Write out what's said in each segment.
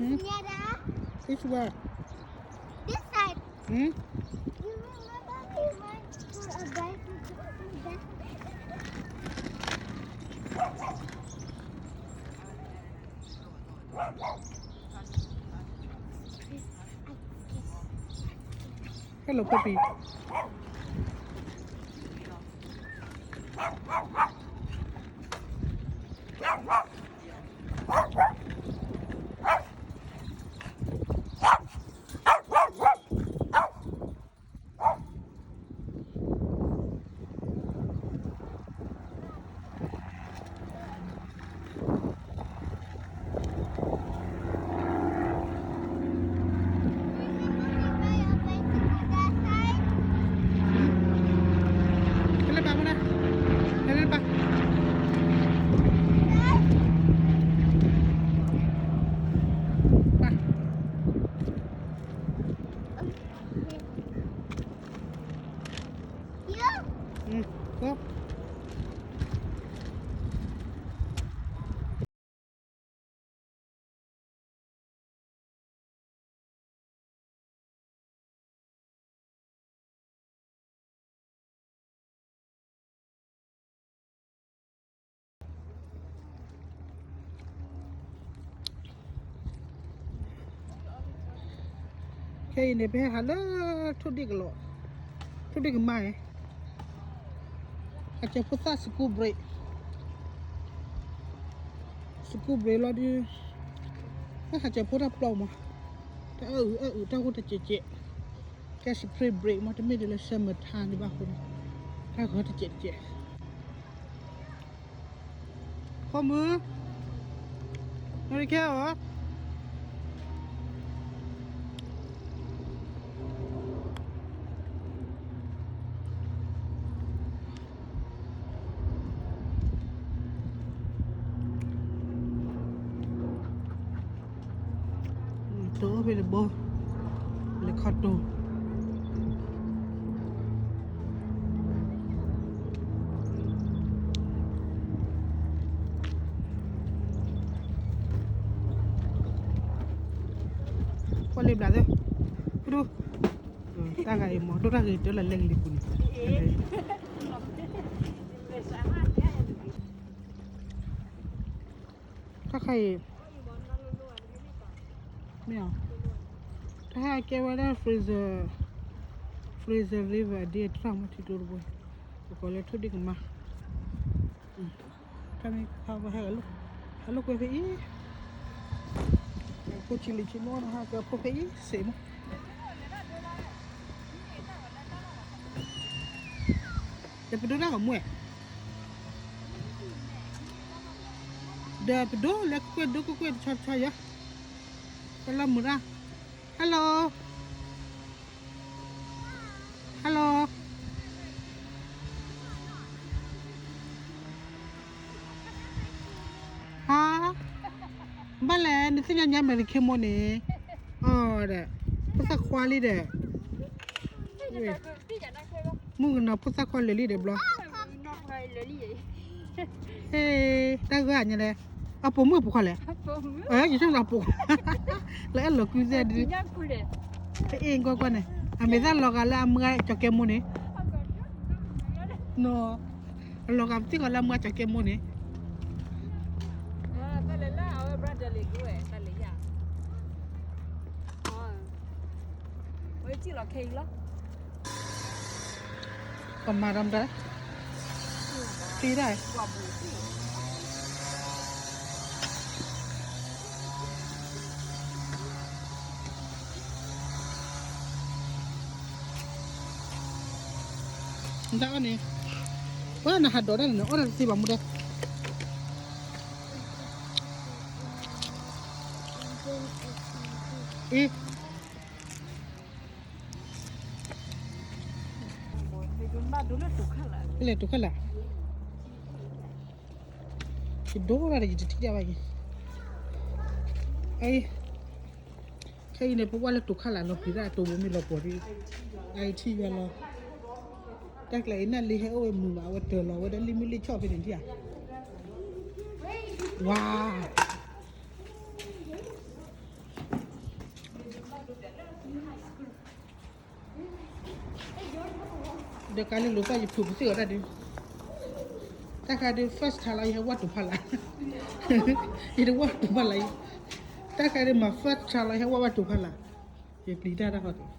This one. Hmm? You remember we went to a bicycle? Hello, puppy.ခဲအံၤန့ၣ် ပဟဲဟးလၢ ထိၣ်ဒ့ၣ်ကလီၤ, ထိၣ်ဒ့ၣ်ကမါအံၤ, ဟးစၢၤဖိသၣ် school break, school break လီၤဒုး, ဟဲဟးစၢၤဖိတၢ်ပျီမး, တၢ်အၢၣ်အုးအၢၣ်အုး တၢ်ဟူတစဲးစဲး, ကဲ spring break မး တမ့ၢ်ဒ်လၢ summer time ဒံးဘၣ်အဃိန့ၣ်, တၢ်ဂီၤတစဲးတစဲး ဖိမုၣ်, နကဲအီၤ, တိၢ်ဖဲတဘိ, လဲၤခီတိၢ် ကွၢ်လ့ဘျးသ့, ဖဒူ, တၢ်ဂၤအံၤမ့ၢ် ဒိၣ်တၢ်ဂ့ၤတၢ်လၢလဲၤကလံၤပူၤန့ၣ်, တၢ်ခါအံၤ, မ့ၢ်, တၢ်ဟဲကဲဝဲဒၣ် Fraser, Fraser River အဒ့အတြၢ်မ့ၢ်ထံကျိတဘိ, ပကိးလၢထိၣ်ဒ့ၣ်ကမါ တၢ်မ့ၢ်ခါပဟဲ, ဟဲလိာ်ကွဲဖဲအံၤ, ဖိဆံးလံၤဆံးမ့ၢ်နဟဲကဲဖိဖဲအံၤစ့ၢ်မး, ဒီးပဒိတၢ်ဂီၤမူဝဲ, ဒီးပဒိလၢကွဲၢ်ဒိကွဲၢ်ကွဲၢ်တဆီတဆီယၤ, ပလီၤမုာ်တၢ်, hello, hello, ဟါ, ဘၣ်လဲၣ် နသ့ၣ်ညါညါ America မိၢ်န့ၣ်, အီၤဒီး, ဖိသၣ်ခွါလံဒီး, မုၣ်ကနီၤဖိသၣ်ခွါလၢာ်လံဒီးဘျီ, ဟ့ၣ်, တၢ်ဂၤညါလဲၣ်, အပိာ်မုၣ်အပိာ်ခွါလဲၣ်, ယဆိကမိၣ်အပိာ်, လၢအဲၣ်လီၤကွံသ့ၣ်ဒု, ဟ့ၣ်ကွၢ်ကွၢ်န့ၣ်, အမ့ၢ်သၣ်လီၤဂာ်လၢအမုၢ်ကၠီၤကဲမိၢ်န့ၣ်, အလီၤဂာ်ပသံၣ်ဃီလၢအမုၢ်ကၠီၤကဲမိၢ်န့ၣ်, ပမၤဒၣ်မတၤ, သံဒၣ်, နတၢ်အီၣ်န့ၣ်, ပှၤနဟးဒိးတၢ်န့ၣ် နအီၣ်တၢ်တသ့ဘၣ်မူဒဲး, အ့ လဲၤတိာ်ခါလာ်, ယဒိၣ်ဒၣ်ဒီးယတထံၣ်ဒၣ်ဘၣ်အံၤ, အံၤ, ခဲအံၤန့ၣ် ပဝဲလၢတိာ်ခါလာ်လီၤပျံၤတၢ်တိာ်ဘိမ့ၢ်လီၤပှီၤဒ်, အအံၤထံၣ်ယွၤလီၤ, တၢ်ကျါအံၤနၢ်လံဟဲအိၣ်ဝဲမုာ်ဘၣ် အဝဲတၢၤလီၤဝဲဒၣ်လံမုၢ်လံဆီၣ်ဖဲန့ၣ်ဒ်ဧါ, ဝါ ဒီးကါလၢလိၤသီၣ်ယဖုးပသ့ၣ်အီၤတၢ်ဒုး, တၢ်ခါဒုး first time လီၤ ယဟဲဝဲတိၤဖးလၢ်, ယတဝဲတိၤဖးလၢ်, တၢ်ခါဒုးမၤ first time လီၤ ယဟဲဝဲဝဲတိၤဖးလၢ်, ယပျံၤတၢ်တၢ်ဃီဒီး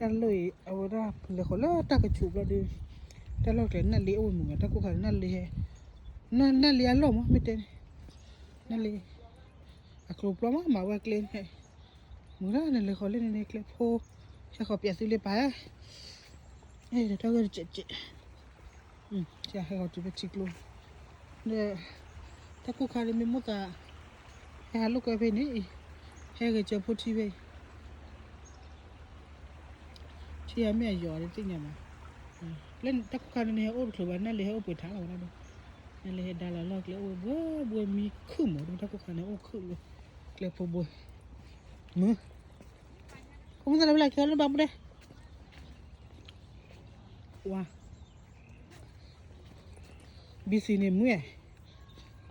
တၢ်လီၢ်အံၤ အဝဲဒၣ်လဲၤဃီၤလၢတၢ်ကဆူးဘျီဒီး, တၢ်လီၢ်ကျဲနၢ်လ့အိၣ်ဝဲမုာ်မး တၢ်ကိၢ်ခါန့ၣ် နၢ်လ့ဟဲ, နၢ်လ့အလီၢ်မး မ့ၢ်တဲန့ၣ်, နၢ်လ့, အကျိၤပျီမး မၤဝဲကျဲန့ၣ်, မုာ်ဒၣ်နလဲၤဃီၤလၢန့ၣ်န့ၣ် ကျဲဖိ, ဟဲဃီၤပၠးသုလၢပၢ်, ဒီးတၢ်ဂ့ၢ်တစဲးစဲး ဟဲဃီၤတုၤဖဲထံကျိ, ဒီး တၢ်ကိၢ်ခါဒ်မ့ၢ်မိၢ်သး ဟဲဟးလိာ်ကွဲဖဲန့ၣ်အံၤ, ဟဲဂဲၤစၢၤဖိထံဖဲအံၤ, ထံအမ့ၢ်အယီၤဒ်သ့ၣ်ညါမး, လၢတၢ်ကိၢ်ခါန့ၣ် နဟဲအိၣ်တချုးဘၣ် နၢ်လ့ဟဲအိၣ်ပှဲၤထါလီၤဝဲဒၣ်ဒီး, နၢ်လ့ဟဲဒါလီၤလီၢ်ကျဲအိၣ်ဝဲဘှဲဘှဲမံခုၣ်မး တၢ်ကိၢ်ခါန့ၣ်အိၣ်ခုၣ်လီၤ, ကျဲဖိဘှဲ, မုာ် ဖိမုၣ်သးလၢဖဲလဲၣ် ကဲလၢဘၣ်မူဒဲး, ဝါ ဘံစံန့ၣ်မုာ်,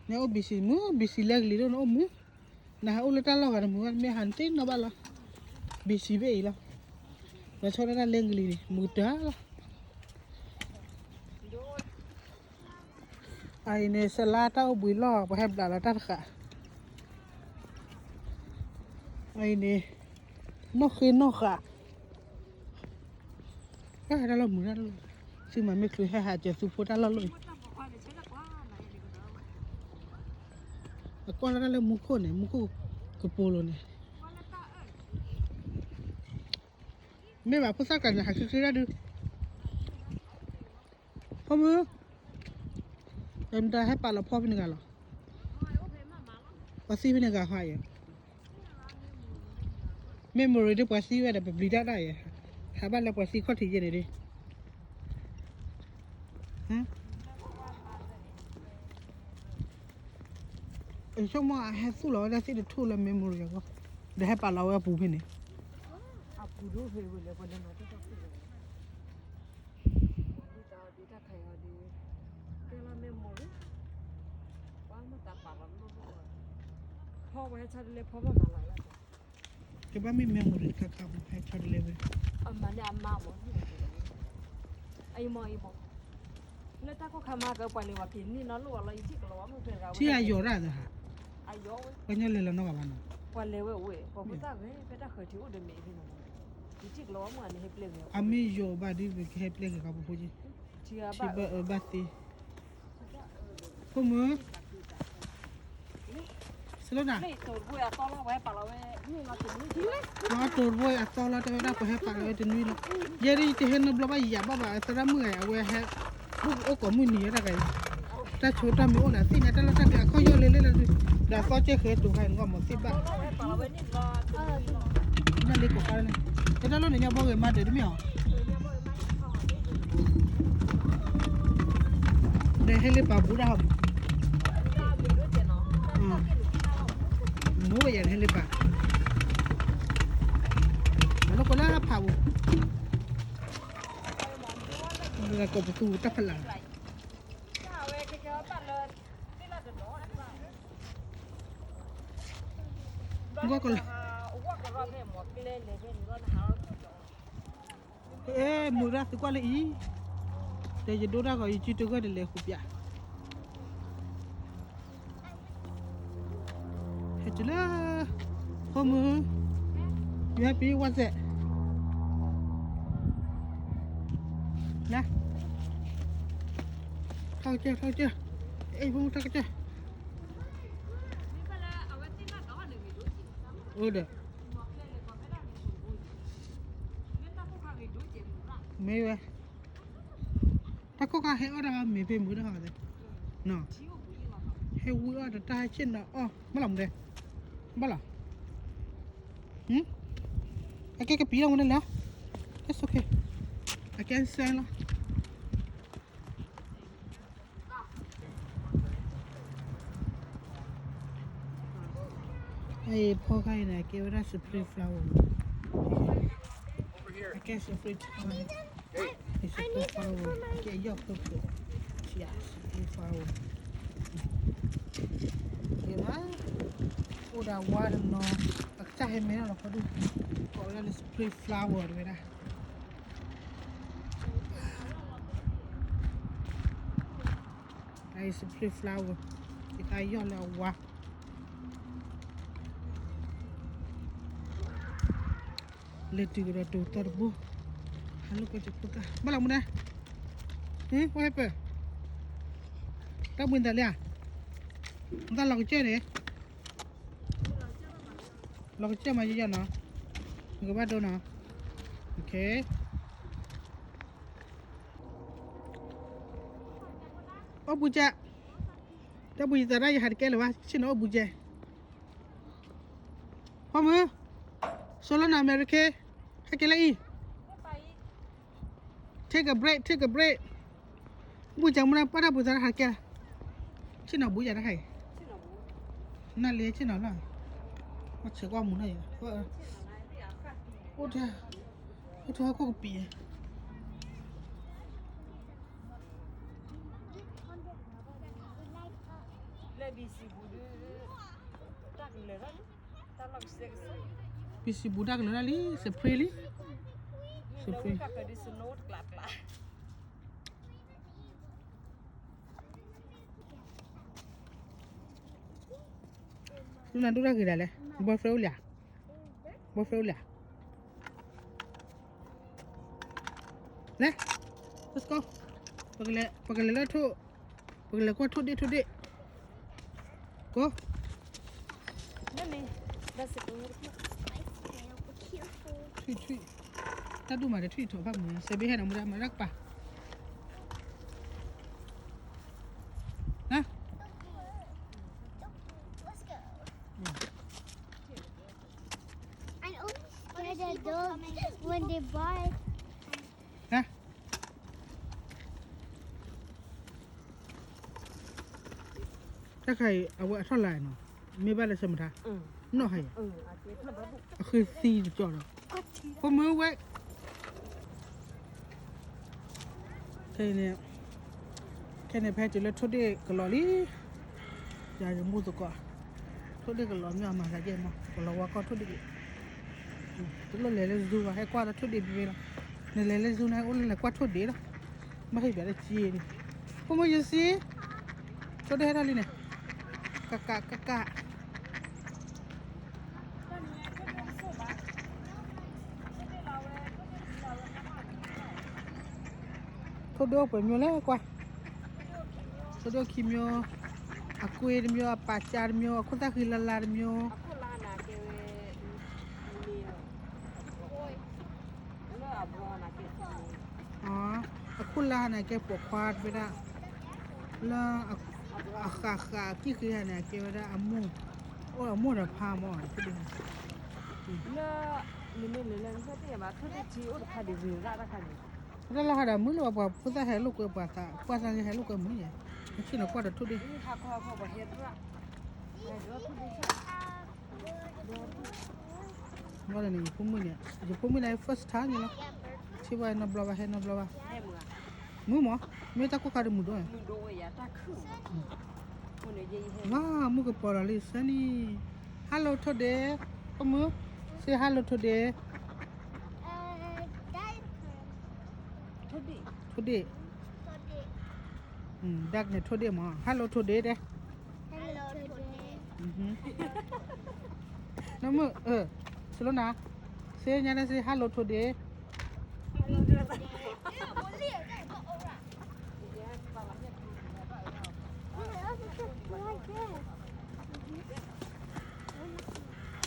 နအိၣ်ဘံစံမုာ် ဘံစံလဲကလံၤဒိၣ်နအိၣ်မုာ်, နဟးအိၣ်လၢတၢ်လီၢ်ဂၤန့ၣ်မုာ် မ့ၢ်ဟးနသ့ၣ်နီၣ်ဘၣ်လီၤ, ဘံစံဘ့ၣ်အံၤလီၤ, လီၤဆီဒၣ်တၢ်လဲကလံၤန့ၣ် မုာ်တၢ်လီၤ. အအံၤန့ၣ် စလါတၢ်အိၣ်ဘှံးလီၢ် ပှၤဟဲဘျးလီၤတၢ်တဃာ်, အအံၤန့ၣ် နီၣ်ဃ့နီၣ်ဃာ်, တၢ်လီၢ်မုာ်တၢ်လီၢ်, သုမၤမ့ၢ်ချုးဟဲဟးစၢၤသုဖိတၢ်လီၢ်လီၢ်အံၤ, အကွၢ်လၢတၢ်လၢမူခိၣ်န့ၣ် မူခိၣ်ကပိာ်လိၤန့ၣ် မ့ၢ်ဘၣ်ဖိသၣ်ကျါန့ၣ် ဟးချ့ချ့တၢ်ဒုး, ဖိမုၣ်, တမတၤဟဲပာ်လီၤဖီဖဲန့ၣ်ဂၤလီၤ, ပှၤသံဖဲန့ၣ်ဂၤဃီယဲ, memory ဒ်ပှၤသံဝဲဒီး ပပျံၤတၢ်ဒၣ်ယဲ, ဟးဘၣ်လၢပှၤသံခီၣ်ထံးယဲန့ၣ်ဒ် ဆိကမိၣ်အဟဲသူၣ်လီၤဝဲဒၣ်သ့ၣ်တထူၣ်လၢ memory အဂီၢ်, ဒီးဟဲပာ်လီၤဝဲအပူၤဖဲန့ၣ်, အပူၤဒိၣ်ဖဲဝဲလၢပှၤလၢမၤတၢ်တၢ်ဖုၣ်ဝဲ, ဒ်တၢ်ဒ်တၢ်ခါအံၤဒ်, ကဲလီၤ memory, ပှၤမ့ၢ်တၢ်ပာ်လီၤလိၣ်လိၣ်, ဖီဝဲဟဲဆါတလဲ ဖီမ့ၢ်မၤလီၤလၢ ကဘၣ်မ့ၢ် memory တခါခါမး ဟဲဆီတလဲဝဲ, အမၤန့ၣ်အမါမး, အံၤမးအံၤမး, လၢတၢ်ခိၣ်ခါမးကပှၤလဲၤဝဲက့ၤန့ၢ်နီၢ်လိၣ်ဝဲလီၤ ယထံၣ်ကလီၤဝဲမုၢ်ဖဲတဂၤဝဲ, ထံၣ်အယီၤဒၣ်သဟး, အယီၤဝဲ, ပှၤညီလဲၤလီၤနီၢ်ဂၤဘၣ်နီၤ, ပှၤလဲၤဝဲအိၣ်ဝဲ ပှၤဖိသၣ်ဝဲ ဖဲတၢ်ဃၢၤထံးအိၣ်ဒီးမ့ၢ်ဖဲန့ၣ်, ယထံၣ်ကလီၤဝဲမုၢ်ဂၤန့ၣ် ဟဲပျဲဂ့ၤ, အမ့ၢ်ယီၤဘၣ်ဒ်ပကဟဲပျဲဂ့ၤကီၢ်ပဖိက့ၤ, ထံဘၣ်အၢဘၣ်သ့ ဖိမုၣ်, စလိနၤ, လီၤတိၢ်တဘိအသီလီၤ တဲဝဲဒၣ်ပှၤဟဲပာ်လီၤဝဲတနွံလီၤ, ယဲဒ်ယတဟဲနီတဘျီဘၣ်ယၤဘၣ်ဘၣ် သရၣ်မုၣ်ဂၤ အဝဲဟဲ, အိၣ်ကိးမုၢ်နံၤဝဲတၢ်ဂၤအံၤ, တၢ်ဆိတၢ်မ့ၢ်အိၣ်ဒီးသ့ၣ်ညါတၢ်လီၢ်တၢ်ကျဲအခီၣ်ယီၢ်လၢလၢလၢဒုး, ဒီးအသီကဲဃဲတိၤခါန့ၣ်ဂီၢ်မးသ့ၣ်ဘၣ် နၢ်လ့ကိးခါန့ၣ်, တၢ်လီၢ်န့ၣ်ညါဘီဂ့ၤမးဒီးတမ့ၢ်အီၤ, ဒီးဟဲလၢပာ်ဘူးတၢ်ဟီ, မိၢ်ယၤန့ၣ်ဟဲလၢပာ်, မၤလိကိးလၢဖးဘူး, ကိးပသူတၢ်ဖးလၢ် ဂီၢ်ကလၢ, အဲ မုာ်ဒၣ်သုကွၢ်လၢအံၤ, ဒီးယဒိတၢ်ဂီၤ ယစုတဂၢၢ်တလဲၤဃုာ်ပၠး, ဟဲတုၤလၢ, ဖိမုၣ်, you happy what's that, လၢ, ထီၣ်ကစၢၢ် ထီၣ်ကစၢၢ်, အဲ ဖိမုၣ်ထီၣ်ကစၢၢ်, အိၣ်ဒီး မ့ၢ်ဝဲ, တၢ်ခိၣ်ခါဟဲအီၣ်တၢ်မ့ၢ်ဖဲမုာ်တၢ်ဟီသ့, ဟဲဝံအီၣ်တၢ်ဟဲဆ့ၣ်နီၤအီၣ် ဘၣ်လီၤမုာ်ဒဲ, ဘၣ်လီၤ, အကဲကပံၤလီၤမုာ်ဒဲလီၤ, that's okay, အကဲစဲလီၤ အအံၤဖီခါအံၤန့ၣ် အကဲဝဲဒၣ် spring flower, အကဲ spring flower န့ၣ် spring flower အကဲယီၢ်ဖျိဖျိ ယ spring flower ကဲမး အိၣ်ဒီးဝါတနီၤ အကစၢ်ဟဲမဲထီၣ်လီၤခီဒူၣ် ကိးဝဲဒၣ်လၢ spring flower တဝဲဒၣ် အအံၤ spring flower ယသးယီၢ်လၢအဝါ လဲၤတုၤကဒီးတိၤသီတဘိ ဟးလိာ်ကွဲတဖိသၣ် ဘၣ်လီၤမူဒါ ဟ့ what happened တၢ်ဘှံးနသးလံဧါ နသးလီၤကစၢၢ်န့ၣ် လီၤကစၢၢ်မးယယီၢ်နီၤ နကဘၣ်ဒိနီၤ okay အိၣ်ဘူးကၠး တၢ်ဘှံးနသးဒၣ်ယဟးတကဲလၢၤဘၣ် ဆ့ၣ်နီၤအိၣ်ဘူးကၠး ဖီမုၢ် Solana America ဟဲက့ၤလၢအံၤ take a break take a break ဘူးကၠးမူနၢ်ပၢ်တၢ်ဘှံးသးတဟးကဲ ဆ့ၣ်နီၤဘူးယၤတဟဲ နၢ်လ့ဆ့ၣ်နီၤလီၤ မ့ၢ်ဆဲးကွၢ်မူနၢ်ယၤ အိၣ်ထီၣ်ဟဲခိၣ်ကပံာ် လၢ B C ဘူးဒု တၢ်ကလၢာ်ထီၣ်လံ တၢ်လီၢ်ကစဲကစဲ B C ဘူးတၢ်ကလၢာ်ထီၣ်လံ စပရ့လံ စပရ့ တၢ်ကဒု snow တကျးကျး လူနၤဒိၣ်တၢ်ဂ့ၤဒၣ်လဲၣ် boyfriend အိၣ်လံဧါ boyfriend အိၣ်လံဧါ လဲၤ let's go ပကလဲၤလၢထိၣ် ပကလဲၤကွၢ်ထိၣ်ဒ့ၣ်ထိၣ်ဒ့ၣ် ကိး ထွံၣ်ထွံၣ် တၢ်ဒူၣ်မးဒီးထွံၣ်ထိၣ်ဖးမုာ် စဲးဘ့ဟဲနီၤမူဒါမၤတၢ်ကပၤ ဟါ I'm only scared of dogs when they bark. ဟါ တၢ်ခါအံၤ အဝဲအထီၣ်လာနီၤ မ့ၢ်ဘၣ်လၢဆၢမထါ နီၢ်ဟါယၤ အဃ့သံတကီၢ်ဒီး ဖိမုၣ်ဝဲ ခဲအံၤန့ၣ် ခဲန့ၣ် ဖဲတုၤလၢထိၣ်ဒ့ၣ်ကလီၤလံ ယၤယမူသကိး ထိၣ်ဒ့ၣ်ကလီၤမ့ၢ်အမၤသးကဲမး ကလီၤဝါကီၢ်ထိၣ်ဒ့ၣ် တလိၣ်လဲၤလၢ zoo ဘၣ် ဟဲကွၢ်လၢထိၣ်ဒ့ၣ်ဖဲဖဲလီၤ နလဲၤလၢ zoo န့ၣ် အိၣ်လၢလဲၤကွၢ်ထိၣ်ဒ့ၣ်လီၤ ဘၣ်ဟ့ၣ်ပျးတက့ၢ်န့ၣ် ဖိမုၣ် you see ထိၣ်ဒ့ၣ်ဟဲထီၣ်လံန့ၣ် ကကကက ထိၣ်ဒ့ၣ်အိၣ်ပှဲၤမျိုးလဲၣ်ကွၢ် ထိၣ်ဒ့ၣ်အိၣ်ခံမျိုး အကွ့တမျိုး အပာ်စါတမျိုး အခိၣ်သၣ်ဃံလၤလၤတမျိုး အခိၣ်လါန့ၣ်ကဲပိာ်ခွါတဖဲဒၣ် လၢ အဃးဃးကံၣ်ဃံဟဲန့ၣ် အကဲဝဲဒၣ်အမိၢ် အိၣ်အမိၢ်ဒီးဖါမး ထိၣ်ဒ့ၣ် လၢ နမ့ၢ်လဲၤလၢနဖဲသ့ၣ်ဘၣ် ထိၣ်ဒ့ၣ်ထံအိၣ်တခါဒံးဝံၤရၣ်တၢ်ခါန့ၣ် တၢ်လီၢ်ဟါဒီးမုၢ်လၢပှၤဖိသၣ်ဟဲလိာ်ကွဲပှၤသး ပှၤသးဂ့ၤဟဲလိာ်ကွဲမုၢ်ယဲ နဆ့ၣ်နီၤကွၢ်ဒီးထိၣ်ဒ့ၣ် ဘၣ်ဒီးန့ၣ် ယဖိမုၣ်န့ၣ် ယဖိမုၣ်န့ၣ် first time န့ၣ်လီၤ ထံၣ်ဘၣ်နီတဘျီဘၣ် ဟဲနီတဘျီဘၣ် မုၢ်မး မ့ၢ်တၢ်ကိၢ်ခါတမုာ်ဒိၣ် မုၢ်ကပီၤလီၤလံ စဲနံၣ် hello ထိၣ်ဒ့ၣ် ဖိမုၣ် say hello ထိၣ်ဒ့ၣ် ထိၣ်ဒ့ၣ် ဒၣ်န့ၣ်ထိၣ်ဒ့ၣ်မး hello ထိၣ်ဒ့ၣ်တဲ နမုၣ် Solana say ညါန့ၣ် say hello ထိၣ်ဒ့ၣ်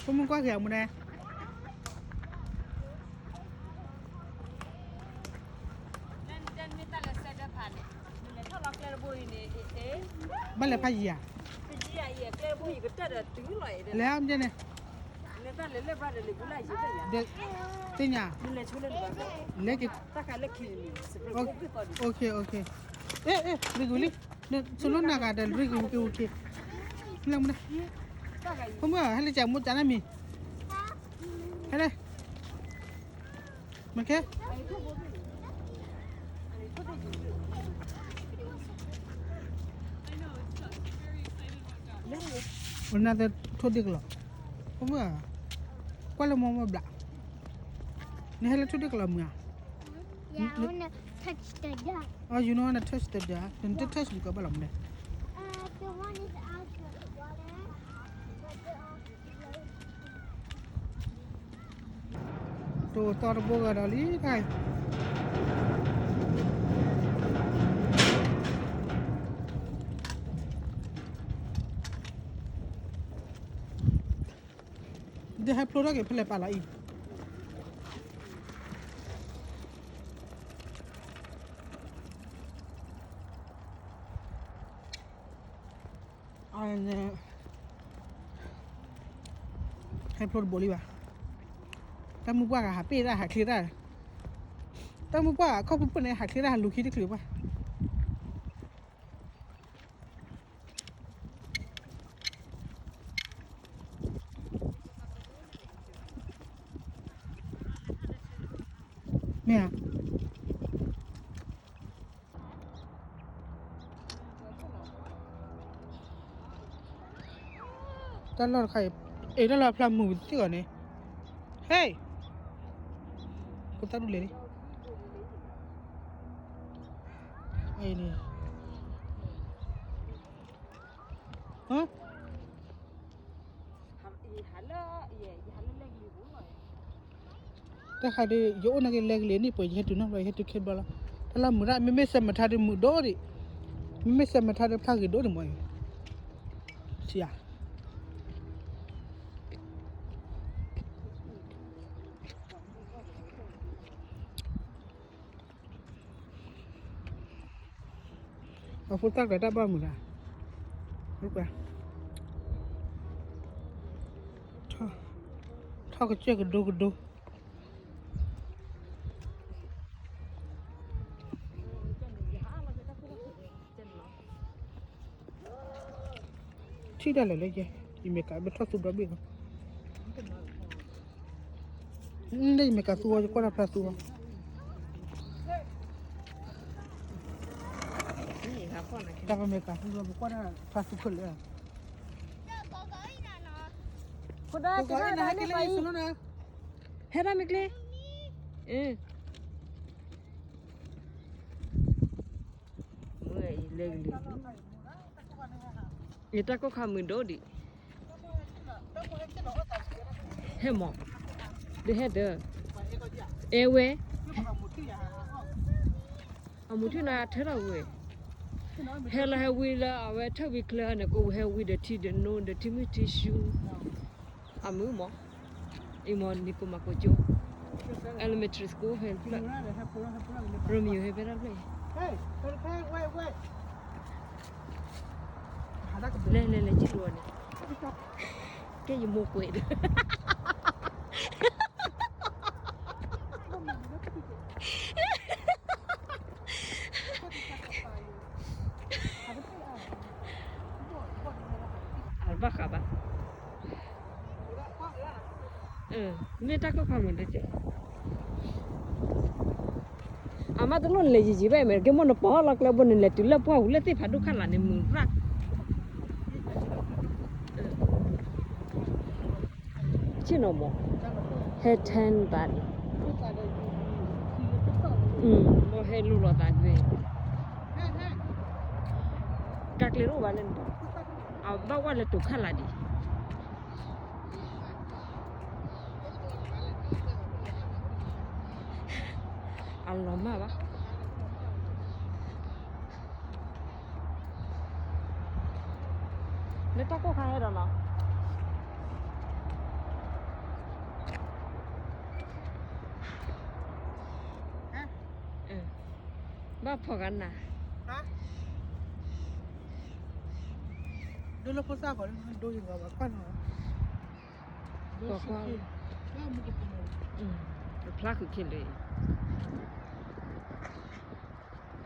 ဖိမုၣ်ကွၢ်က့ၤအမူဒါ ဘၣ်လဲၤဖးယံၤဧါ လဲၤအါမ့ၢ်န့ၣ် သ့ၣ်ညါ လဲၤက့ၤ okay okay ရံၣ်ကဝံၤလံ Solana ဂၤဒီးရံၣ်ကဝံၤက့ၤ okay လၢမူဒါ ဖိမုၣ် ဟဲလၢကမိၣ်ကနၣ်မံၤ ဟဲလၢ မ့ၢ်ကဲ, အိၣ်နၤသ့ထိၣ်ဒ့ကလီၤ, အိၣ်မုၢ်ဧါ, ကွၢ်လၢမိၢ်မိၢ်ဘျး, နဟဲလၢထိၣ်ဒ့ကလီၤမုၢ်ဧါ, အ you don't wanna touch the duck, နတ touch ဘူးကဘၣ်လီၤမနုၤလဲၣ်. တအိၣ်သီတဘိဂၤဒီးလံတၢ်အံၤ, ဒ်ဟဲဖျိထီၣ်က့ၤဖဲလဲၣ်ပာ်လီၤအံၤ အန့ၣ် ဟဲဖျိတဘိလံဘၣ်. တၢ်မုၢ်ပှၢ်ဂၤဟးပ့ၢ်တၢ် ဟးချ့တၢ်, တၢ်မုၢ်ပှၢ်အခီၣ်ဖုၣ်ဖုၣ်န့ၣ် ဟးချ့တၢ် ဟးလူၤခံတချုးပှၢ်. မ့ၢ်ဧါ. တၢ်လီၢ်တခါအံၤ, အ့ၣ် တၢ်လီၢ်ဖျါမုာ်သ့ၣ်အီၤန့ၣ်, ဟဲ, ဖိသၣ်ဒူၣ်လဲၤလံ, အ့ၣ်န့ၣ်, ဟၢ တၢ်ခါဒုး ယအိၣ်နာ်က့ၤလဲၤကလံၤန့ၣ် ပှဲၤယဟဲတုၤနီတဘျီ ယဟဲတုၤခဲဘျီလီၤ. တၢ်လီၢ်မုာ်ဒၣ် မ့မ့ၢ်စဲးမထါဒုးမုာ်ဒိၣ်ဒံး, မ့မ့ၢ်စဲးမထါဒုးဖျါဂ့ၤဒိၣ်ဒံးမး, ဆံးဧါ. ပှၤဖိသၣ်ကျဲတၢ်ဘၣ်မုာ်ဒၣ်, ထီၣ်ကစၢၢ်ကဒိကဒိ ထံၣ်ဒၣ်လဲာ်လၢယဲ, ယမ့ၢ်ကးဘၣ်ထီၣ်သူဒီဘ့ၣ်လီၤ, လၢယမ့ၢ်ကးသူအီၤ ယကွၢ်တၢ်ဖျါသူအီၤ, တၢ်ပမ့ၢ်ကးသူအီၤ ပကွၢ်တၢ်ဖျါသူခဲလၢာ်, ဖိဒါက့ၤထီၣ်ဒၣ်န့ၣ်ပှၤအံၤ, ဟဲဒၣ်မ့ၢ်ကျ့, အ မ့ၢ်အံၤလဲၤကလံၤ, ယတၢ်ကိၢ်ခါမုာ်ဒိၣ်ဒံး, ဟဲမး, ဒ်ဟဲဒၢး, အဲဝဲ, အမုၢ်ထံၣ်နၤထၢထီၣ်ဝဲ, ဟဲလီၤဟဲဝံလၢအဝဲထၢဝံချၢန့ၣ် ကဟဲဝံဒီးထံဒီးနိဒီးထံမုၢ်ထံဆူ အမုၢ်မး, အံၤမး နံၤကိးမၤကိးကၠိ, elementary school ဟဲဖျၢၣ်, Romeo ဟဲဖဲတၢ်ဖျၢၣ်အံၤ, လဲၤလဲၤလဲၤ ကံၣ်လိာ်အီၤန့ၣ်, ကဲယမိၢ်ကွဲးဒီး အဘၣ်ဃးဘၣ်, မ့ၢ်တၢ်ကိၢ်ခါမုာ်ဒိၣ်ကဲ, အမါတလိၣ်နလဲၤယံာ်ယံာ်ဘၣ် အမဲာ်တက့ၢ် မိၢ်နပီၤဟီၣ်လီၤကျဲဘိ နလဲၤတုၤလၢပှၢ်ပူၤလၢသ့ၣ်ဖးဒိၣ်ခါလာ်န့ၣ် မုာ်ရၣ် ဆ့ၣ်နီၤမး, ဟဲ ten ဘၣ်န့ၣ်, မ်ဟဲလိာ်လီၤသးဖဲ, ကးကျဲတအိၣ်ဘၣ်လၢန့ၣ်, အဘၣ်ဝဲလၢတိာ်ခါလာ်ဒံး, အလီၤမၢ်ဘၣ်. လၢတၢ်ကိၢ်ခါဟဲဒီးနီၤ, ဘၣ်ဖီၣ်ဂၤနၤ, ဒိလၢဖိသၣ်ဂီၤလၢဒိယဂီၤဘၣ်ကွၢ်နီၤ, ကွၢ်ကွၢ်, ဖျါဃုာ်ခဲလၢာ်,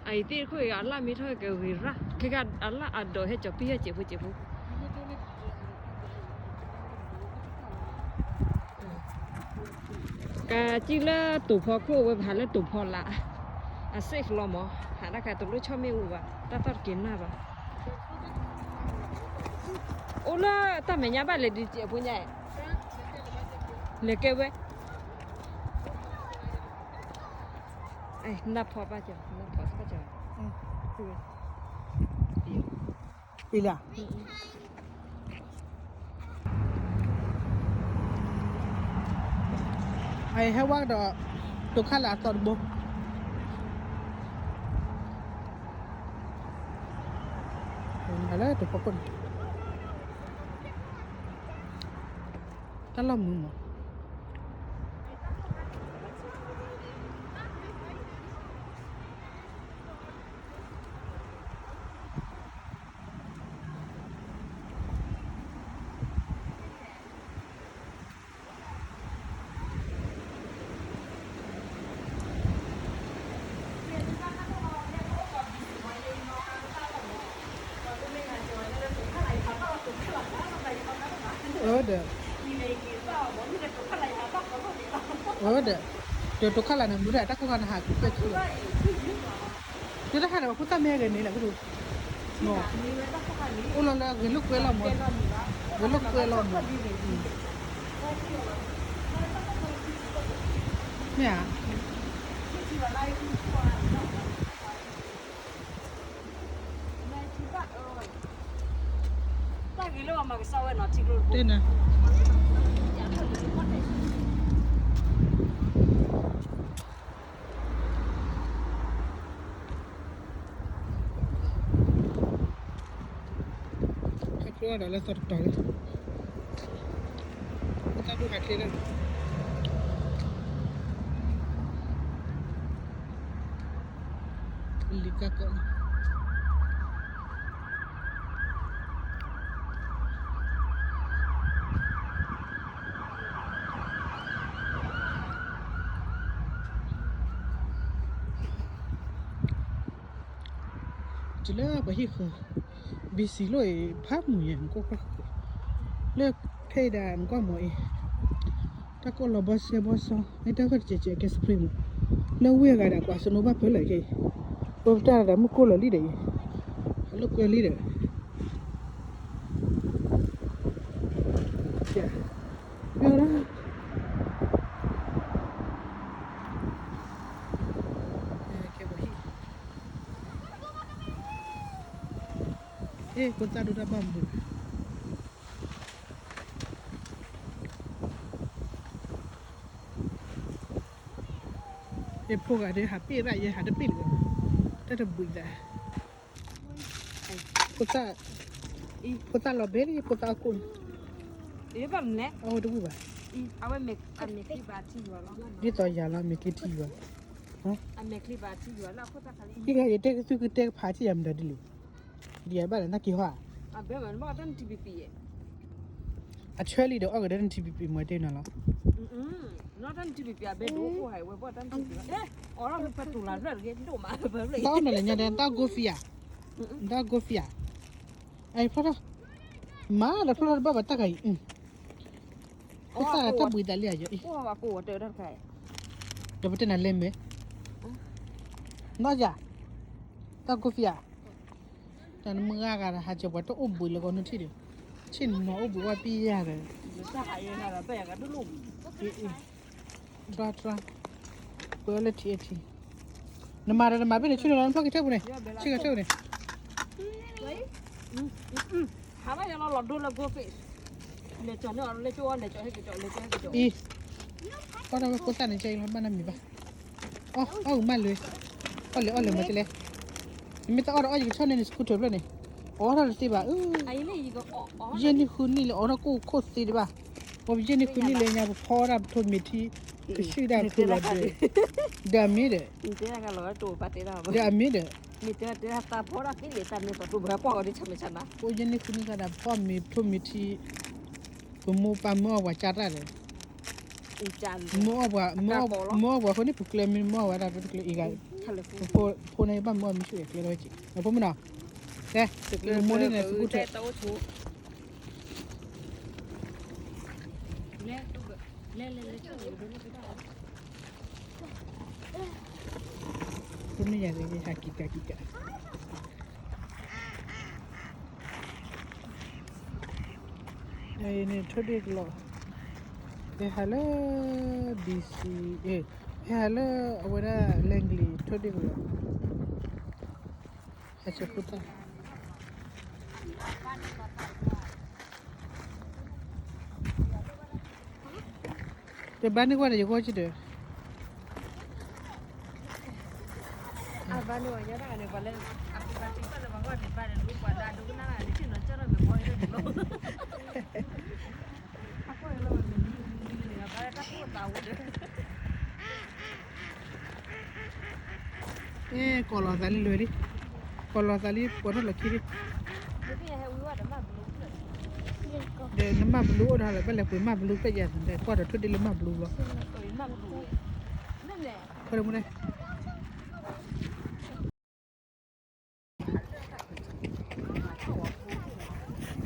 အအံၤသ့ၣ်တခိၣ်အံၤ အလၣ်မ့ၢ်ထီၣ်ကဂ့ၤရၣ် ခဲကၢ်အလၣ်အဒိးဟဲကၠီၤပံၢ်ဟဲစဲးဖိစဲးဖိ, ကစံၣ်လၢတိာ်ဖီခိၣ်ဝဲ ပဟးလၢတိာ်ဖီလာ်, အစ့ၣ်ကလီမး, ဟးတၢ်ခါတလိၣ်ဆီၣ်မ့ၣ်အူဘၣ်, တၢ်သီၣ်တက့ၤနၢ်ဘၣ်. အိၣ်လၢတၢ်မဲာ်ညါဘၣ်လဲၤဒ်အဖိညါ, လဲၤကဲဝဲ, နၢ်ဖီဘၣ်က, နၢ်ဖီဘၣ်က, အံၤလၢ အဟဲဝဲဒီး တိာ်ခါလၢအသီတဘိ, လၢတိာ်ဖီခိၣ်န့ၣ်, တၢ်လီၢ်မုာ်မး. အၢဒီး, အၢဒီး, ဒီးတိာ်ခါလၢန့ၣ် မူဒၣ်တၢ်ကိၢ်ခါနဟးကွဲးဆူလီၤ, တုၤတၢ်ဟးဒီးပှၤဖိသၣ်မ့ၢ်ဂဲၤန့ၣ်လၢ်, အိၣ်လီၤလၢဂဲၤလိာ်ကွဲလီၤမး, ဂဲၤလိာ်ကွဲလီၤမး, မ့ၢ်ဧါ. ဟဲဖျိဒီးလၢသီတတီၤလံ, ဖိသၣ်ဒိၣ်ဟးချ့လၢ လံၤကၢ်ကီးလံ, တုၤလၢပှၤဟံၣ်ဃီ, ဘံစံလိၣ်အံၤ ဖးမုာ်ယဲၢ် နကိၢ်ဃီ, လၢခဲအံၤဒၣ်နကွၢ်မီၤအံၤ, တၢ်ကိၢ်လီၤဘီစဲဘီစီ မ့ၢ်တၢ်ဂီၢ်တစဲးစဲးကဲစပရ့ၤမး, လၢဝ့ၢ်အဂၤဒၣ်ကွၢ်စနိဘၣ်ဖၢလၢာ်ခဲအံၤ, ပှၤပတၢ်ဒၣ်မုၢ်ကိၢ်လီၤလံဒီးအံၤ, အလိာ်ကွဲလံဒီး ဖိသၣ်ဒိၣ်တၢ်ဘၣ်မုာ်, ယဖိဂၤဒ်ဟးပ့ၢ်ရၣ် ယဲဟးတပ့ၢ်တဂ့ၤ, တၢ်တဘှံးသး, ဖိသၣ်, ဖိသၣ်လီၤဘဲလံ ဖိသၣ်အခိၣ်န့ၣ်, အဝဲတဝံၣ်ဘၣ်, ဒ်သိးယၤလီၤ မ့ၢ်က့ၤထံယွၤ, ယဲယတဲကသုကတဲကဖးထံၣ်ယၤမတၤဒ်လဲၣ်, ဒ်ယၤဘၣ်လၢနက့ၤဟီဧါ, အဆၢလံဒီးအီၣ်ကဒီးနထံပံၤပံၤမ့ၢ်တဲနၤလီၤ, တၢ်အီၣ်နၤလဲၣ်ညါဒီး တၢ်ကိၢ်ဖံးဧါ, အဖျီထီၣ်, မၤဒီးဖျီထီၣ်တဘၣ်ဘၣ်တၢ်ဂၤအံၤ, ဖိသၣ်တၢ်ဘှံးသးလံယၤအံၤ, ဒီးပတဲနၤလဲၤမ့ၢ်, နီၢ်ယၤ, တၢ်ကိၢ်ဖံးဧါ, တၢ်နမုၢ်ဂၤဂၤဒီး ဟးစၢၤပှၤတအိၣ်ဘှံးလၢကီးနုၢ်ထံၣ်ဒီး, ဆ့ၣ်နီၤအိၣ်ဘှံးဝဲပံယၤဒီး, တြီတြီ, ပှဲၤလၢထံအထံ, နမၤဒီးနမၤဘ့ၣ်န့ၣ် ဆ့ၣ်နီၤလီၤနဖျီၣ်က့ၤထၢၣ်ပူၤန့ၣ်, ဆ့ၣ်ကထၢၣ်ပူၤန့ၣ် ဟးဘၣ်ယလီၤလီၤဒိလၢ golf, လဲၤကၠီၤန့ၢ်အီၤ လဲၤကၠီၤအီၤ လဲၤကၠီၤဟဲကၠီၤ လဲၤကၠီၤဟဲကၠီၤ, အံၤ, အီၣ်တၢ်ဝဲဖိသၣ်န့ၣ် ကဲအံၤလီၤ ဘၣ်နၢ်မံၤဘၣ်, အီၣ်အီၣ်မးလၢ, အီၣ်လဲၤအီၣ်လဲၤမၤတလဲၣ်, နမ့ၢ်တအီၣ်ဒီးအီၣ် ယကဆီၣ်န့ၢ်န scooter ဖျၢၣ်န့ၣ်, အီၣ်ထီၣ်တသ့ဘၣ်, ယဲၢ်နံၣ်ဃုနံၣ်လၢအီၣ်ထီၣ်ကိၣ်ခိၣ်သ့ဒံးဘၣ်, ပှၤယဲၢ်နံၣ်ဃုနံၣ်လၢညါ ပဖီဝဲဒၣ်ပထိးမ့ၤထံ, ကဆူၣ်ဒၣ်ဖုလီၤဒီး, ဒီးအမ့ၢ်ဒီး, ဒီးအမ့ၢ်ဒီး, ပယဲၢ်နံၣ်ဃုနံၣ်သးဒီးပဖီဝဲဒၣ်ပထိးမ့ၤထံ, ကမိၢ်ပၢ်မၢအီၣ်ပှၤကၢ်တၢ်ဒီး, မၢအီၣ်ပှၤ, မၢအီၣ်ပှၤအဃိန့ၣ် ပကျဲမ့ၢ်မၢအီၣ်ဝဲဒၣ်တကျဲအံၤဂၤ, ဖိန့ၣ်ဘၣ်မၢအီၣ်မ့ၢ်ဆူၣ်အကျဲလီၤဝဲက့ၤ, ဖိမုၣ်နီၤ, ကဲ, မိၢ်န့ၣ်န့ၣ် စကူထၢၣ် လဲၤ, လဲၤလဲၤလဲၤ ဆိၣ်ဂ့ၤဒိၣ်န့ၣ်ကဘၣ် ပမ့ၢ်ယၤန့ၣ် ယဟးကံကးကံကး အန့ၣ်ထိၣ်ဒ့ၣ်ကလီၤ, ဟဲဟးလၢ ဘီ စံး အ့ ဟဲဟးလၢအဝဲဒၣ် Langley ထိၣ်ဒ့ၣ်ကလီၤ, ဟဲဆၢဖိသၣ် တဘၣ်န့ၢ်ကွၢ်ဒီးယဂီၢ်ကံဒီး အဘၣ်န့ၢ်ဝဲညါတၢ်န့ၣ် ပှၤလၢ အပှၤတံၢ်ပှၤလၢပှၤဂီၢ်န့ၣ် ဘၣ်န့ၢ်လူပှၤလၢအဒိကနၣ် နထံၣ်နီၤကၢထီၣ်မ့ၢ်ဘီန့ၣ်လီၤ အဃိန့ၣ်လီၤ မ့ၢ်မံမံန့ၣ် ဘၣ်လၢတၢ်ကိၢ်သးဝဲဒီး အဲ ကိးလီၤသးလံလွဲလံ, ကိးလီၤသးလံ ပိာ်ထီၣ်လီၢ်ခံလံ, ဒီးနမၢ်ဘလူးအိၣ်ဒီးလၢ ဘၣ်လဲၤပှ့ၤမၢ်ဘလူးဖျၢၣ်ယၤ ကွၢ်ဒီးထိၣ်ဒ့ၣ်လၢမၢ်ဘလူးလီၤ, ဖဲမူန့ၣ်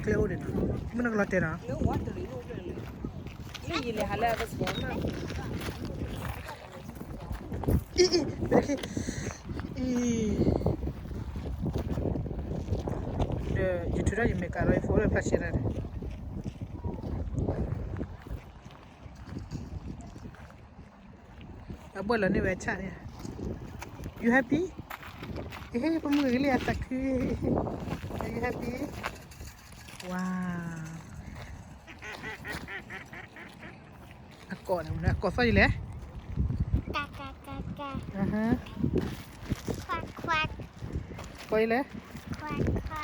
ကျဲအိၣ်ဒံးနီၤ, မုၢ်နကလီၤတဲာ်နီၤ, လၢဝါတရံးအိၣ်ဖျၢၣ်လၢ, လၢယလဲၤဟးလၢအကစၢ်မၢ်, အံၤအံၤ, အံၤ, ဒီးယထုးထီၣ်ယမဲာ်ကၤလီၤ ယဖိလၢဖျါရှဲတၢ်န့ၣ် အဘှဲၣ်လီၤန့ၢ်ဝဲဆၣ်န့ၣ်, You happy? ဟ့ၣ် ပမုၢ်ဂ့ၤလံအသးခု, Are you happy? Wow. အကိးန့ၣ် အကိးသီၣ်ယလဲၣ်, ကကကက, ခွါခွါ, ကိးယလဲၣ်, ခွါခွါ.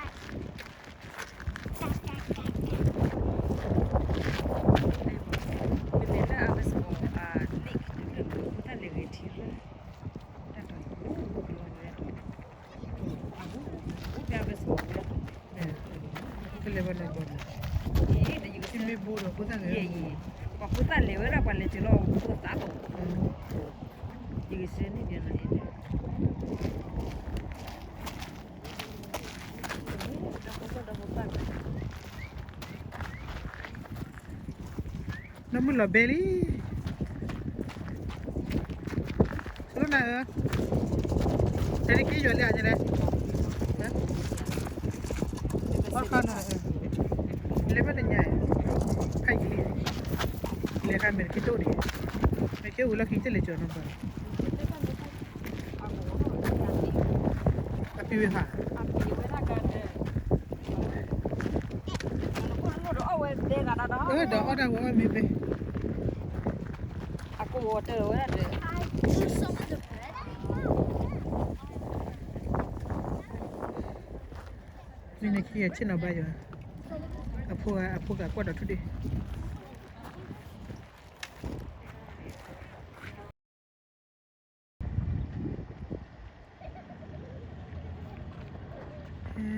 ကလဲၤဘၣ်နီၤဘီနီၤ, မ့ၢ်ဘိဒီးဖိသၣ်လဲၤ, ပှၤဖိသၣ်လဲၤဝဲဒၣ် ပှၤလဲၤစၢၤလီၤဖိသၣ်လီၤ, ယကစၢ်န့ၣ်ဘၣ်နီၤ, နီၢ်မုၣ်လီၤဘဲလံ, ဆိကမိၣ်နၤဧၢ, တၢ်တက့ၢ်ယွၤလၢအညါလဲၣ်, အီၣ်ခါနၤ, လဲၤဘၣ်တညါ, ခါယံၤလံ, လဲၤခါမဲာ်တခ့တအိၣ်ဒံး, မဲာ်ခ့ဝံၤလီၢ်ခံတလဲၤကၠီၤနီၤဘၣ် အပံၤဝဲဟး, အဒီးအီၣ်တၢ်ဝဲအီၣ်မ့ၢ်ဘဲ, အကိးဝဲတၢ်ဝဲဒၣ်ဒီး, မ့ၢ်နခံဂၤဆ့ၣ်နီၤဘၣ်ယွၤ, အဖိဂၤ အဖိဂၤကွၢ်ဒီးထူၣ်ဒ့ၣ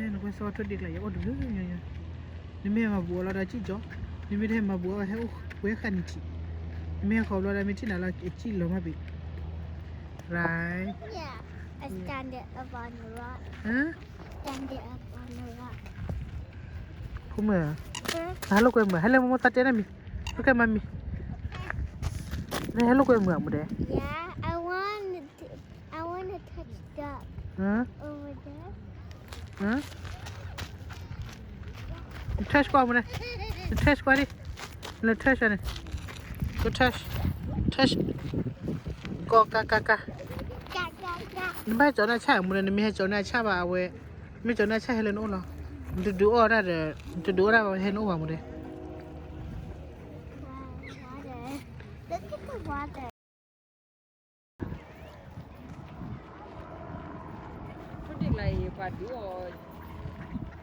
် နကွၢ်စ့ၢ်ကီးထိၣ်ဒ့ၣ်ကျါ ယအိၣ်တဘျုးညီညီ, နမ့ၢ်ဟဲမၤဘူးအီၤလီၤဒီးစံၣ်ကၠီ, နမ့ၢ်တဟဲမၤဘူးအီၤ ဟဲအိၣ်ပှဲၤဃာ်နံၣ်ထံး, နမ့ၢ်ဟဲဃီၤဘျီဒီး မ့ၢ်ထံၣ်နၤလီၤ စံၣ်လီၤမၢ်ဘ့ၣ်, right? Yeah, I stand it up on the rock. Huh? Stand it up on the rock. ဖိမုၣ်, ဟဲလိာ်ကွဲမုာ် ဟဲလၢမိၢ်မိၢ်သးတဲန့ၣ်မံၤ, လိာ်ကွဲမုာ်မံၤ, နဟဲလိာ်ကွဲမုာ်အမူဒဲး, Yeah, I want to, I want to touch duck over there. န touch ကွၢ်မူဒဲး, န touch ကွၢ်ဒံး, န touch န့ၣ်, က touch, touch, ကကကက, နဘၣ်ဟဲကၠီၤန့ၢ်အဆၣ်မူဒဲး, နမ့ၢ်ဟဲကၠီၤန့ၢ်အဆၣ်ဘၣ်အဝဲ, မ့ၢ်ကၠီၤန့ၢ်အဆၣ်ဟဲလၢနအိၣ်လီၤ, နတဒုးအီၣ်တၢ်ဒီး, နတဒုးအီၣ်တၢ်ဘၣ်ဟဲလၢနအိၣ်ဘၣ်မူဒဲး. ထိၣ်ဒ့ၣ်ကျါအံၤ ပှၤဒုးအီၣ်,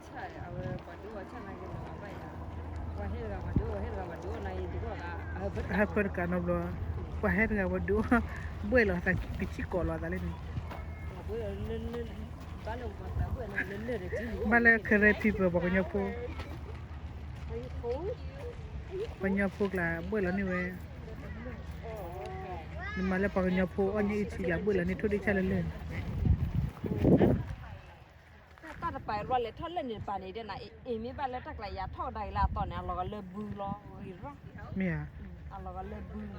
ဆၣ်, အဝဲပှၤဒုးအီၣ်ဆၣ်နာ်က့န့ၣ် ပှၤဘၣ်ယၤ, ပှၤဟဲတဂၤပှၤဒုးအီၣ် ဟဲတဂၤပှၤဒုးအီၣ်နာ်က့ ဒုးအီၣ်ဂၤ, ဟဲဖၢတကးနီတဘျီ, ပှၤဟဲတဂၤပှၤဒုးအီၣ်, ဘှဲၣ်လီၤသးကဆံၣ်ကိးလီၤသးလၢန့ၣ်, ဘၣ်လၢ Karen people ပှၤကညီဖိ, ပှၤကညီဖိကျါဘှဲၣ်လီၤန့ၢ်ဝဲ, နမၤလၢပှၤကညီဖိအီၣ်ညၣ်အံၣ်ထံကျါဘှဲၣ်လီၤန့ၢ်ထိၣ်ဒ့ၣ်ဆၣ်လၢလၢာ် တၢ်တပာ်လီၤလဲၤထီၣ်လၢန့ၣ်တပၤန့ၣ်ဒဲးနၤ, အ့ၣ်မ့ၢ်ဘၣ်လၢတၢ်ကျါယၤထီၣ်ကဒါက့ၤလၢအသီန့ၣ် အလီၤဂာ်လၢဘုလီၤဂ့ၤရၣ်, မ့ၢ်ဧါ, အလီၤဂာ်လၢဘု, လၢ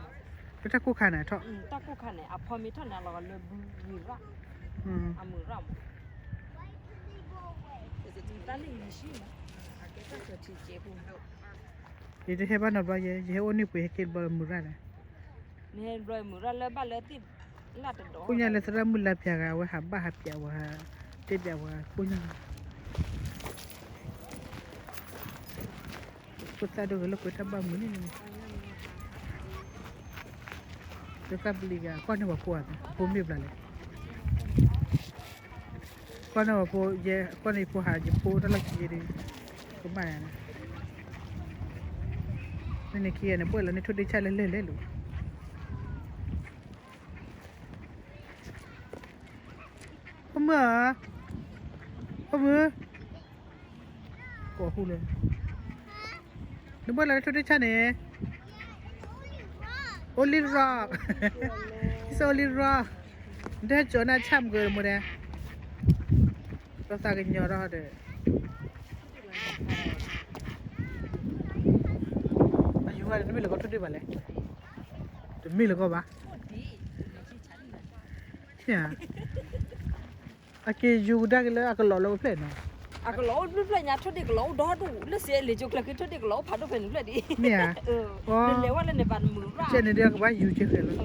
တၢ်ကိၢ်ခါန့ၣ်ထီၣ်, တၢ်ကိၢ်ခါန့ၣ် အဖီမ့ၢ်ထီၣ်န့ၣ် အလီၤဂာ်လၢဘုဂ့ၤရၣ်, အမုာ်ရၣ်မး, တၢ်လၢယံၤဆံမး, အကဲတၢ်ကထံကဲဖိ, ယတဟဲဘၣ်နီတဘျီယဲ, ယဟဲအိၣ်န့ၢ်ပှ့ၤဟဲက့ၤတဘျီလၢမုာ်ရၣ်န့ၣ်, နဟဲဘျီမုာ်ရၣ်လၢဘၣ်လၢသ့ၣ် ကိၣ်ညါလၢသရၣ်မုၣ်လၢပျၢၤဂၤ အဝဲဟးဘၣ်ဟးပျးဝဲ, တဲပျးဝဲကိၣ်ညါ, ဖိသၣ်ဒိၣ်ဂ့ၤလၢကွဲးတၢ်ဘၣ်မုာ်န့ၣ်, သရၣ်ပျံၤဂၤ ကွၢ်န့ၢ်ပှၤဖိဧါ, ဖိမ့ၢ်ဘျီလဲၣ်, ကွၢ်န့ၢ်ပှၤဖိ, ယဲကွၢ်န့ၢ်ယဖိဟး ယဖိတၢ်လီၢ်ခံယဲဒုး, ကဘၣ်ယၤန့ၣ်, မ့ၢ်န့ၣ်ခံဂၤန့ၣ် ဘၣ်လီၤန့ၢ်ထိၣ်ဒ့ဆၣ်လၢလၢၢ်လဲၣ်လိၤ ဖိမုၣ်ဧၢ, ဖိမုၣ်, ကိးဟူလၢ, နဘၣ်လၢထိၣ်ဒ့ဆၣ်န့ၣ်, Only Rock, it's Only Rock, နတဟဲကၠီၤနၢ်ဆၣ်မုၢ်ကၢၤမူဒဲ, ဒီးသးကညီၤထီၣ်ဒီး, အယူၤဂၤန့ၣ် တမ့ၢ်လၢကီၢ်ထိၣ်ဒ့ဘၣ်လဲၣ်, တမ့ၢ်လၢကီၢ်ဘၣ် အက့ၤယူၤကဒါက့ၤလၢအကလီၤလၢအိၣ်ဖျဲၣ်နီၤ, အကလီၤအိၣ်ဖျဲၣ်ညါ ထိၣ်ဒ့ကလီၤအိၣ်ဒီဒူၣ် လၢစ့လံာ်ကၠိကျဲၤခံ ထိၣ်ဒ့ကလီၤအိၣ်ဖးဒိၣ်ဖဲန့ၣ်ဖျဲၣ်ဒံး, မ့ၢ်ဧါ, နလဲၤဝဲလၢန့ၣ်ဘၣ်နမုာ်ရၣ်, ကဲန့ၣ်ဒုးကဘၣ်ယူၤကဲဃဲလီၤ,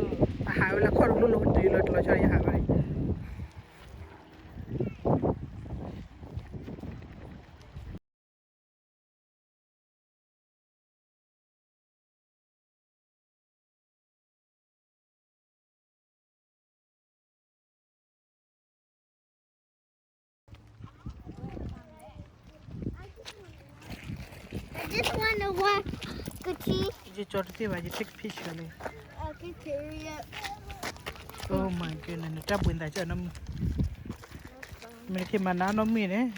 အဟးဝဲလၢခီၣ်တလိၣ်လၢဝဲတုၤလၢတလီၤဆီယဟးဝဲန့ၣ် I just wanna walk. ကထံ, ယကၠီတသ့ဘၣ်, ယ take picture လံ, I can carry it. Oh my goodness, နတၢ်ဘှံးသးကၢနီတမံၤ, မ့ၢ်တခ့မၤနးနီတမံၤန့ၣ်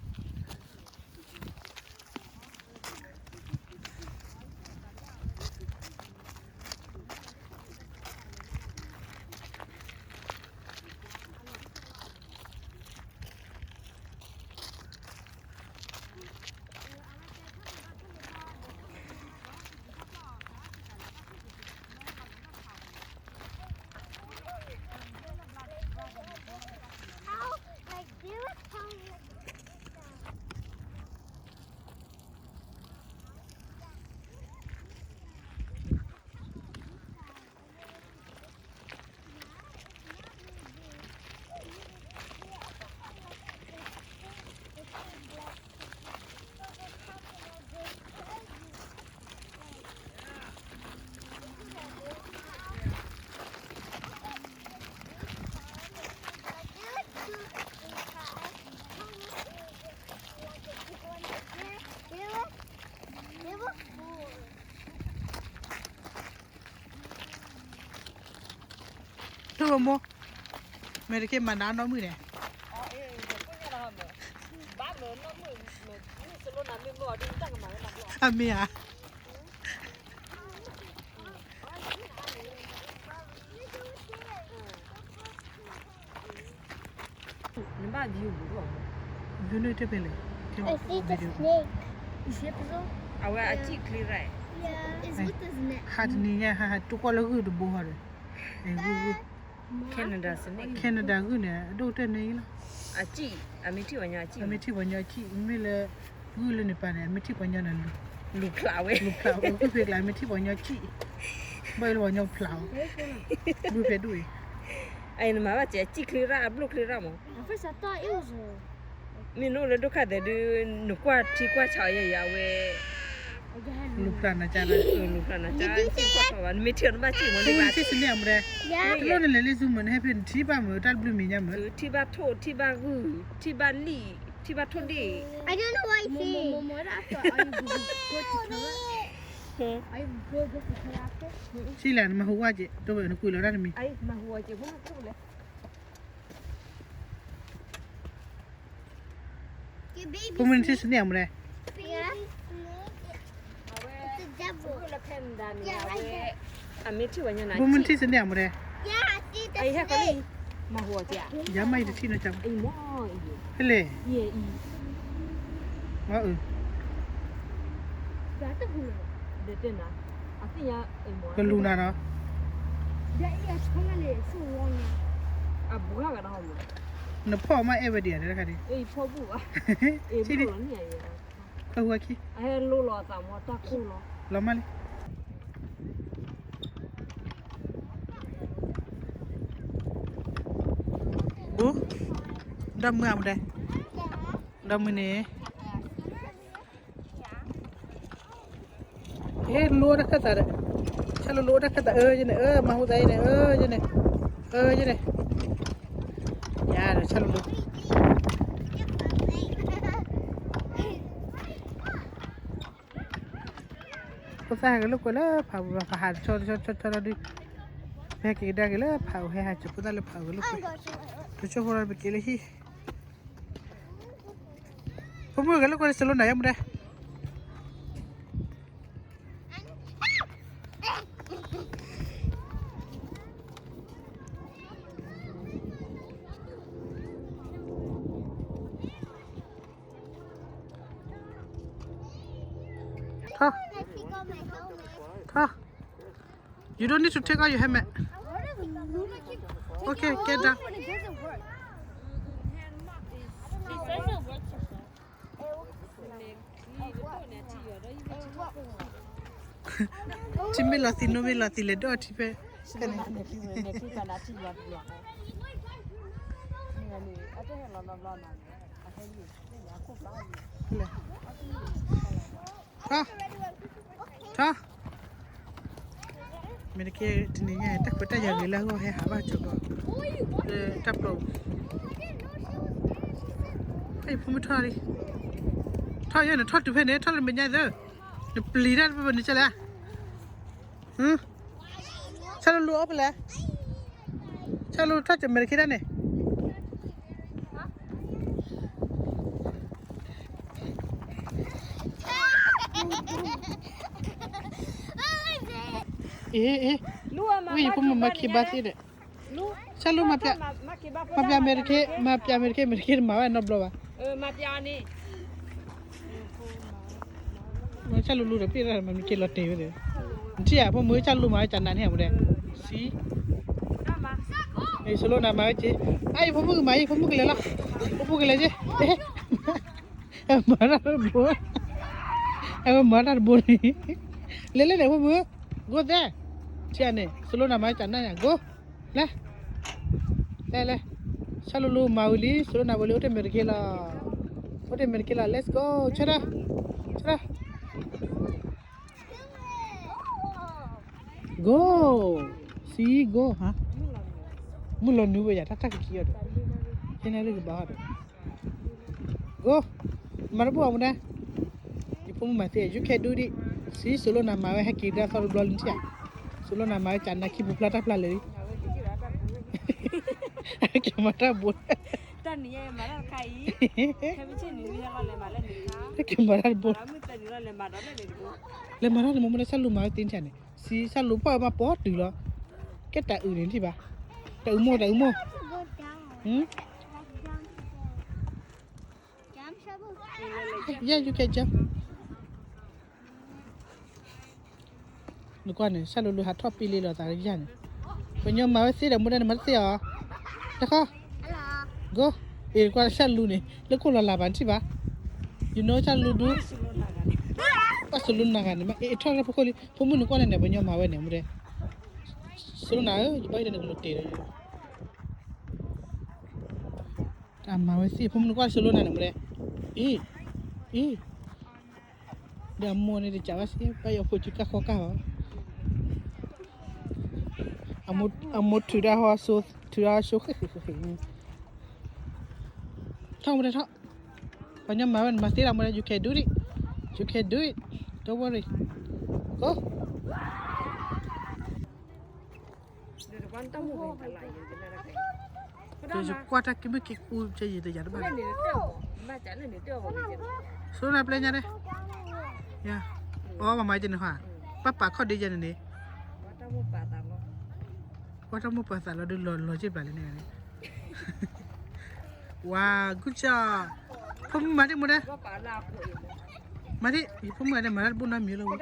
ထူမိၢ်, မ့ၢ်တခ့မၤနးနီတမံၤန့ၣ်, အမ့ၢ်ဧါ. View န့ၣ်တဖဲလဲၣ်, အဝဲအစံၣ်ချ့ရၣ်, ဟးတနံၤညါ ဟးဟးတူၢ်ကွၢ်လၢဂုၢ်တဘိဟီဒီး, Canada ဂုၢ်န့ၣ် အဒိၣ်ကတၢၢ်န့ၣ်လီၤ. အစံၣ်, အမ့ၢ်ထံၣ်ပှၤညီအစံၣ်, အမ့ၢ်ထံၣ်ပှၤညီအစံၣ်, မ့မ့ၢ်လၢ ဂုၢ်လၢန့ၣ်ပၤန့ၣ် အမ့ၢ်ထံၣ်ပှၤညီန့ၣ် လူၤဖျးဝဲ, လူၤဖျးဝဲ, ဂုၢ်ဖဲကျါ အမ့ၢ်ထံၣ်ပှၤညီစံၣ်, ဘၣ်လၢပှၤညီဖျးအီၤ, ဂုၢ်ဖဲဒိၣ်အံၤ, အနမၤဘၣ်စဲး အစံၣ်ချ့ရၣ် အဘျိၣ်ချ့ရၣ်မး. မ့ၢ်နအိၣ်လၢဒိၣ်ခါသဲးဒုး နကွၢ်ထံကွၢ်ဆးအီၤယၤယၤဝဲ, လူၤဖျးနၤကါလၢ, လူၤဖျးနၤကါ, နမ့ၢ်ထံၣ်အီၤနဘၣ်စံၣ်မး, နဘၣ်စံၣ်စ့ၢ်န့ၣ်အမူဒဲ, တလိၣ်နလဲၤလၢ Zoom မး နဟဲဖဲနထံၣ်ဘၣ်မး တၢ်တဘျုးမဲာ်ညါမး, ထံၣ်ဘၣ်ထိၣ် ထံၣ်ဘၣ်ဂုၢ် ထံၣ်ဘၣ်လံၣ် ထံၣ်ဘၣ်ထိၣ်ဒ့ၣ်, စံၣ်လၢနမၤဟူဝါက့ၤ တဝဲနကွံာ်လီၤတၢ်တမံၤ ဖိမုၣ်နထံၣ်စန့ၣ်အမူဒဲ, ဖိမုၣ်နထံၣ်စန့ၣ်အမူဒဲ, ယၤမးယတထံၣ်နီတစဲးဘၣ်, ဖဲလဲၣ်, အအု, ဂၤတဟူး, ကလူၤနၤနီၤ, နဖီၣ်မးအဲၣ်ဝဲဒံးဧါတခါန့ၣ်, ခွဲးဟူအခံ, လီၤမးလံ. ဘိ, ဒီမုၢ်အမူဒဲ, ဒီမုၢ်န့ၣ် ဟဲလိတၢ်ခၢၣ်သးဒီး, ဆၣ်လိၤလိတၢ်ခၢၣ်သး အၢယဲန့ၣ် အၢမၤဟူသးယဲန့ၣ် အၢယဲန့ၣ်, အၢယဲန့ၣ်, ယၤဒီးဆၣ်လိၤလိ ဖိသၣ်ဟဲက့ၤလိာ်ကွဲလၢဖးပူၤဘၣ်, ပဟးတဆီတဆီတဆီတဆီလီၤဒုး, ပဟဲက့ၤကဒါက့ၤလၢဖးပူၤ ဟဲဟးက့ၤဖိသၣ်လၢဖးပူၤက့ၤလိာ်ကွဲ, တဆီဖိလီၤပက့ၤလၢဟံၣ်, ဖိမုၣ်ဂဲၤလိာ်ကွဲလၢ Soluna ယဲမူဒဲ. Huh? Huh? You don't need to take out your helmet. Okay, get down. ထံမ့ၢ်လီၤသံး နိမ့ၢ်လီၤသံး လဲၤဒိၣ်ထံဖဲန့ၣ်. ထီၣ်, ထီၣ်, မ့ၢ်တကဲတနံၤညါ တၢ်ခွဲးတၢ်ယာ်ဂ့ၤလၢအဂီၢ် ဟဲဟးဘၣ်ကၠီၤကီး လၢတၢ်ပျီပူၤ, ယဖိမုၣ်ထီၣ်လံ, ထီၣ်ယဲန့ၣ် ထီၣ်တုၤဖဲန့ၣ် ထီၣ်လၢမဲာ်ညါသၢ, နပျံၤတၢ်တပၢၢ်န့ၣ်ကလဲၣ်. ဆၣ်လိၤလိၤအီၣ်ဖဲလဲၣ်, ဆၣ်လိၤထီၣ်ကမဲာ်တခ့တၢ်န့ၣ်. အ့ အ့ ဝံယဖိမုၣ်မၤခံဘါသ့ဒီး, ဆၣ်လိၤမၤပျး, မၤပျးမဲာ်တခ့, မၤပျးမဲာ်တခ့, မဲာ်တခ့တမၤဝဲနီတဘျီဘၣ်. ဆၣ်လိၤလိၤဒီး ပ့ၢ်မၤမ့ၢ်က့ၤလီၤတဲာ်ဝဲဒီး, နထံၣ်ဧါ ဖိမုၣ်ဆၣ်လိၤမၤဝဲကနၤန့ၣ်မူဒဲ, စံး, ဆိလိနၤမၤဝဲက့ၤ, အါ ယဖိမုၣ်ကမၤ ယဖိမုၣ်ကလဲၤလီၤ, ဖိမုၣ်ကလဲၤက့ၤ, မၤတၢ်တဘိ, အဝဲမၤတၢ်တဘိန့ၣ်, လဲၤလဲၤန့ၣ် ဖိမုၣ်, ဂိၢ်သဲ, ထံၣ်ဧါန့ၣ် ဆိလိနၤမၤဝဲကနၤန့ၣ် ဂိၢ်, လဲၤ လဲၤလဲၤ, ဆၣ်လိၤလိၤမၤဝံၤလံ ဆိလိနၤဝံၤလံ အိၣ်တ့ၢ်မဲာ်တခ့လီၤ, အိၣ်တ့ၢ်မဲာ်တခ့လီၤ let's go, ဆၢထၢၣ်, ဆၢထၢၣ်. Go, see, go, ဟါ, မုၢ်လီၤနုာ်ဝဲယၤ တၢ်တၢ်ကခံအီၤဒီး, ဟဲန့ၣ်လၢကဘၣ်အီၤဒီး, go, မၤတဘူၣ်အီၤမူဒဲ, ယဖိမုၣ်မၤသ့ you can do it, see, ဆိလိနၤမၤဝဲ ဟဲက့ၤဒၣ်သီတဘျီလံထံၣ်ဧါ, ဆိလိနၤမၤဝဲကနၤခံပူၤဖျါတၢ်ဖျါလၢာ်လံ, ဟဲက့ၤမၤတၢ်တဘိ, ဟဲက့ၤမၤတၢ်တဘိ, လဲၤမၤတၢ်တဘိ, လဲၤမၤတၢ်တဘိ မ့ၢ်လၢဆၣ်လိၤမၤဝဲသ့ထံၣ်န့ၣ်, စံးဆၣ်လိၤဖီၣ်ဝဲမးပီတုၤလီၤ, ကဲတၢ်အုးန့ၣ်ထံၣ်ဘၣ်, တၢ်အုးမိၢ် တၢ်အုးမိၢ်, yeah, you can jump. နကွၢ်န့ၣ် ဆၣ်လိၤလိၤဟးထီၣ်ပ့လ့လီၤသးလၢယၤန့ၣ်, ပှၤညီမၤဝဲသ့ဒီး မူဒဲန့ၣ် မၤတသ့အီၤ, တခီ, go, အ့ၣ် ကွၢ်ဆၣ်လိၤန့ၣ် လၢခိၣ်လီၤလးဘၣ်နထံၣ်ဘၣ်, you know ဆၣ်လိၤဒု ဘၣ်ဆိလိနၤဂၤန့ၣ် မ့ၢ် အ့ၣ် ထီၣ်လၢဖိခိၣ်လံ, ဖိမုၣ်နကွၢ်လဲၣ်န့ၣ် ပှၤညီမၤဝဲန့ၣ် မူဒဲ, ဆိလိနၤဧၢ ယဘၣ်ယဲန့ၣ် ကလိၤတဲာ်ဒီး အမၤဝဲသ့ ဖိမုၣ်နကွၢ် ဆိလိနၤန့ၣ် မူဒဲ, အ့ၣ်, အ့ၣ်, ဒီးအမိၢ်န့ၣ်တကးဘၣ်စ့ၢ် ဘၣ်ယီၤဖိကၠူကၢ်ဃီကၢ်ဘၣ်, အမိၢ်ထုးတၢ်ဟီဆိ, ထုးတၢ်ဟီဆိ ဃ့ဃ့ဃ့ဃ့, ထီၣ်မူဒဲထီၣ်, ပှၤညီမၤဝဲန့ၣ် မၤသ့ဒၣ်မူဒဲ you can do it, you can do it, don't worry, go. ဒီးယကွၢ်တၢ်ကမ့ၢ်က့ၤကူကဲယံာ်ဒီးယၤတဘၣ်, ဆိနၤပျဲညါဒဲး, ယၤ, အီ ပှၤမၤက့ၤန့ၣ်ဟါ, ပၢ်ပာ်ခီၣ်ဒ့ယဲန့ၣ်န့ၣ်, ပှၤတၢ်မိၢ်ပှၤသးလီၤဒုးလီၤလီၤက့ၤပျၢ်လံန့ၣ်, ဝါ, good job, ဖိမုၣ်မၤဒ်မူဒဲ, မၤဒ် ယဖိမုၣ်ဂၤဒဲး မၤတၢ်တဘိၣ်နီတမံၤလီၤဝဲ.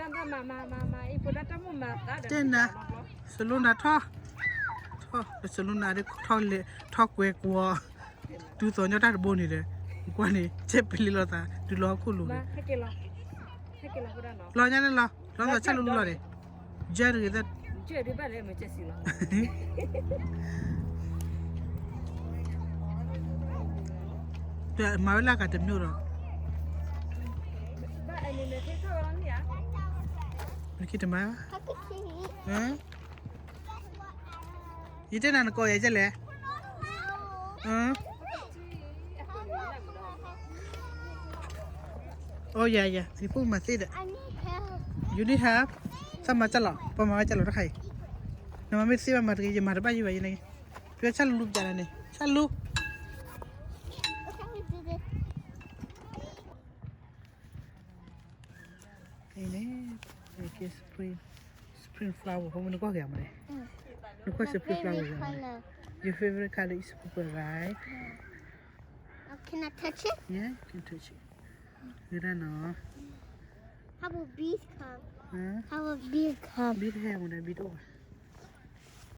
တဲနၤ, စလူနၤထီၣ်, ထီၣ်, စလူနၤဒ် ထီၣ်လဲၤ ထီၣ်ကွဲၤကွီၤ, တုၤသိးညီတၢ်တဘိန့ၣ်ဒီး, ကွၢ်န့ၣ် ဆဲးပျံၤလီၤသး တုၤလီၤဟီၣ်ခိၣ်လိၤဒီး, လီၤညါန့ၣ်လီၤ, လီၤသးဆၣ်လူလီၤန့ၣ်, ယဲၢ်တဂ့ၤသၢ မၤဝဲလၢကတမ့ၢ်ဒီး, နကတမၤ, ယတဲနၤနကိးယၤကလဲၣ်. Oh yeah yeah, ယဖိမၤသ့ဒီး, you need help, သးမၤကၢ်လီၤ, ပှၤမၤဝဲကၢ်လီၤတခါအံၤ, နမၤမ့ၢ်သ့ဘၣ်မၤတဂ့ၤ, ယမၤတဘၣ်ယံၤဘၣ်ယဲန့ၣ်, ပှၤဆၣ်လူလူပျးလီၤန့ၣ်, ဆၣ်လူ Spring, spring flower, ဖိမုၣ်နကွၢ်က့ၤမလဲၣ်, နကွၢ် spring flower, your favorite color is purple, right? Can I touch it? Yeah, you can touch it. ဂ့ၤဒၣ်နီၤ, how about bees come? How about bees come? Bees ဟဲမလဲၣ်, bees တအိၣ်ဘၣ်.